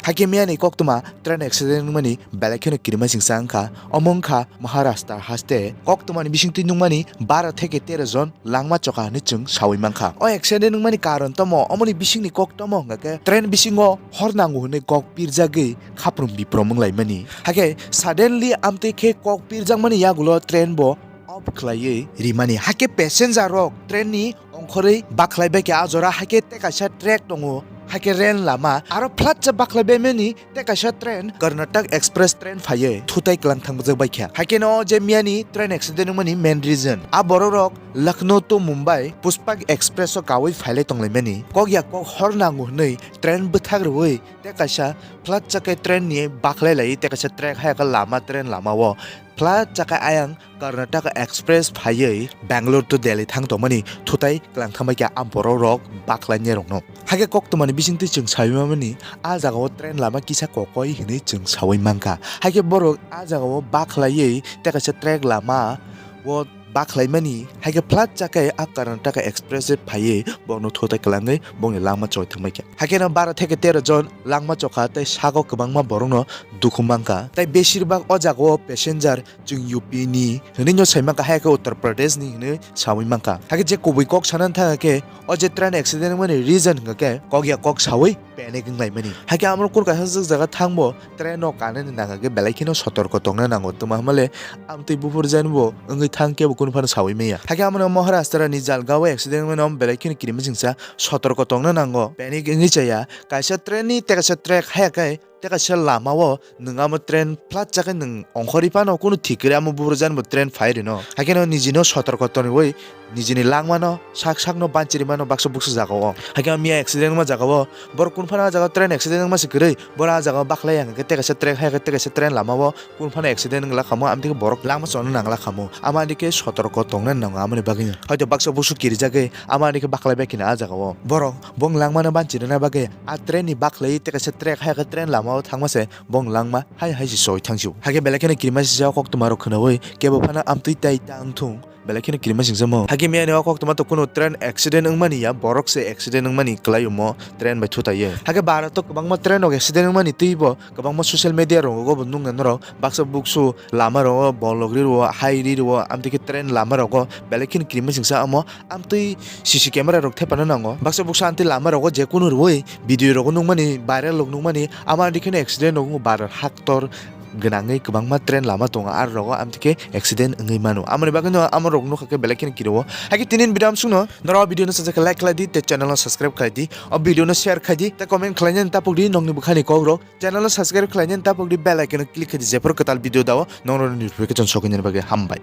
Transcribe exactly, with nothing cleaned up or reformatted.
Hakhe miyani koktwma train accident wngmani belai kheno kirima singsa wngkha. Omo wngkha Maharashtra haste koktwmani bisingtwi nukmani baro theke tero jon langma choka hinwi chwng sawi mankha. O accident wngmani karon tamo, omoni bisingni kok tamo hwnkha khe train bisingo hor nango hinwi kok pirjagwi khaprum biprom wnglaimani. Hakhe suddenly amtwi khe kok pirjakmani yagulo train bo off khlaiwi rimani. Hakhe passenger rok train ni ongkhorwi bakhlai bai khe a jora, hakhe tei kaisa track tongo, hakhe rail lama aro flat cha bakhlai bai mani tei kaisa train Karnataka Express train phaiwi thutai kwlang thangbajak bai kha. Hakhe no je miyani train accident wngmani main reason a borok rok Lucknow to Mumbai Pushpak Express o kawi phailai tonglaimani. Kok ya kok hor nango hinwi train bwthak rwui tei kaisa flat cha khe train ni bakhlai lai tei kaisa track hai khe lama train lama o flat cha khe ayang Karnataka Express phaiwi Bangalore to Delhi thang tongmani thutai kwlang thangbai kha a borok rok bakhlainai rokno. Hakhe koktwmani bisingtwi chwng sawi mamani a jagao train lama kisa kokoi hinwi chwng sawi mankha. Hakhe borok a jagao bakhlaiwi tei kaisa track lama o bakhlaimani, hakhe flat cha khe a Karnataka Express phaiwi borokno thutai kwlangwi bongni langma choi thangbai kha. Hakhe no baro theke tero jon langma chokha tei sago kwbangma borokno dukhu mankha. Tei beshirbak o jagao passenger chwng U P ni hinwi no sai mankha, hai khe Uttar Pradesh ni hinwi sawi mankha. Hakhe je kubui kok sana thang khe o je train accident wngmani reason hwnkha khe kok ya kok sawi panic wnglaimani. Hakhe amo kunu kaisa jwk jaga thangbo train no kanani nangkha khe belai kheno sotorko tongna nango. Tuma hwnmale amtwi buphur jani bo wngwi thang kebo kunu phano sawi maya. Hakhe amo no Maharashtra ni Jalgaon accident wngmani belai kheno kirima singsa sotorko tongna nango. Panic wngwi chaya kaisa train ni tei kaisa track haya khe tei kaisa lama o nwng amo train flat cha khe nwng ongkhorwi phano kunu thik kwrwi amo buphuru jani bo train phai rwino. Hakhe no nijino sotorko toniwi nijini langmano sak sakno banchiri mano baksa buksa jagao. Hakhe miya accident wngma jagao borok kunu phano ah jagao train accident wngma se kwrwi borok ah jagao bakhlai ya hwnkhe tei kaisa train hai khe tei kaisa train lama o kunu phano accident wngla khamu, amtwi khe borok langma chona nangla khamu. Ama ani khe sotorko tongna nango amoni bagwi. Hoito baksa busu kirijagwi ama ani khe bakhlai bai khina ah jagao. Borok bong langmano banchirina bagwi a train ni bakhlai tei kaisa track hai khe train lama o thangma se bong langma hai hai se soi thangsu. Hakhe belai kheno kirima sisa koktwma rok khwnawi kebo phano amtwi tai tang thung. Belai kheno kirima singsa mo. Hakhe miyani o koktwma to kunu train accident wngmani ya, borok se accident wngmani kwlai omo train bai thutai ye. Hakhe bara to kwbangma train rok accident wngmani twi bo kwbangma social media rogo bo nuknai norok baksa buksu lama rogo bolok ri rwo, hai ri rwo, amtwi khe train lama rogo belai kheno kirima singsa omo amtwi C C camera rok thepano nango. Baksa buksa amtwi lama rogo je kunu rwui video rogo nukmani, viral rok nukmani, ama ani kheno accident rok wngwi bara haktor gwnangwi kwbangma train lama tongo, aro rogo amtwi khe accident wngwi mano. Amoni bagwino amo rok nukha khe belai kheno kirwo. Hakhe tinin video amsukno norok video no sajak khe like khlai di tei channel no subscribe khlai di, o video no share khai di tei comment khlainani tapuk di nokni bwkhani kok rok. Channel no subscribe khlainani tapuk di, bell icon no click khai di, jephru kwtal video dao nokno notification sokwi nani bagwi. Hambai.